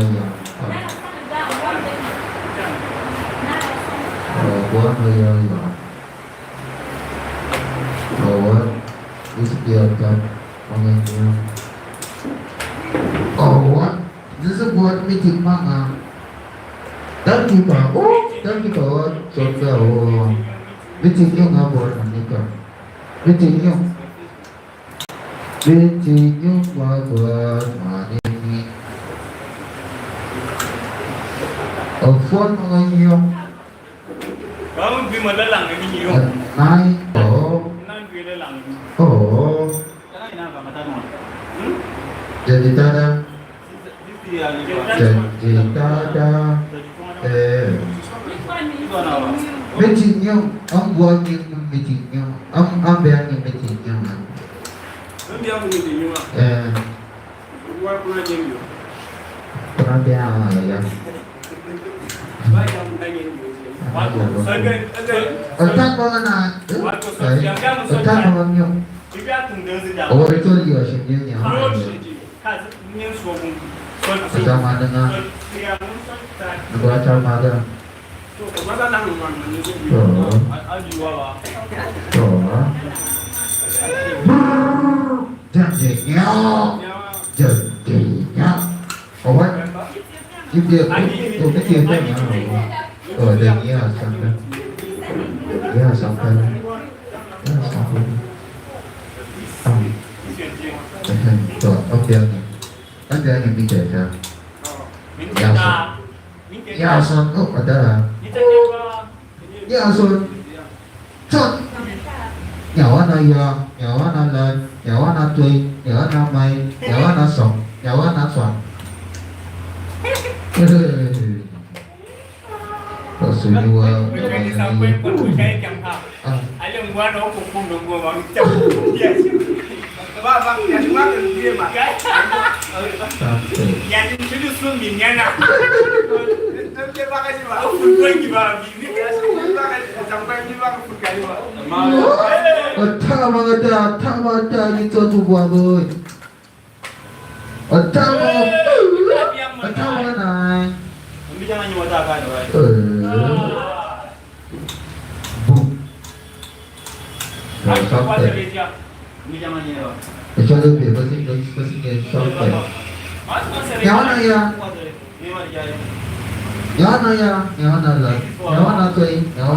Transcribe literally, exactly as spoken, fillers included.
ya. Ah. Oh, buan ya ya. Oh, what? This be a cat. Oh, what? This is what meeting manga. Thank you, pa. Oh, thank you, pa. What? So, oh. Meeting yung nga buan manika. Meeting yung. Meeting yung nga buan manini. Oh, phone manga yung. Bang bi ma la lang ni yo. Nai. Oh. Nang bi la lang ni. Oh. Tana ina ka mata no. Hmm? Jadi tada. Jadi tada. Eh. Meeting yung, ang buat yung meeting yung, ang, ang biyan yung meeting yung. Ang biyan yung meeting yung. Eh. Kuna biya ya. Otak mo na. Otak mo nyo. Owa ito liyo siya niya. Otak mo na. Nagwa otak mo na. Oo. Oo. Brrr. Jajanya. Jajanya. Owa. Ibi aku. Oh, kati ya kanya. Oh, dan ya sampai. Ya sampai. Ya sampai. Ah. To, oke, oke. Kan dia yang bicara. Ya, so. Ya, so. Oh, ada. Ya, so. Chot! Nyawa na ya, nyawa na la, nyawa na tui, nyawa na mai, nyawa na song, nyawa na song. Pasuniwa. Ah. Ba, ba, ya, ba, ya, ba. Asante. Ya, ni mtu sumi, nyana. Ndio baka ni ba. Au, ndio baka ni ba. Otama, ota-, otama, ota-, ni totu bwa boy. Otama. Otama na. Eh. Boom. Asante. Echale pe, basi, basi, basi, asante. Nyawa na ya. Nyawa na ya, nyawa na la. Nyawa na tui, nyawa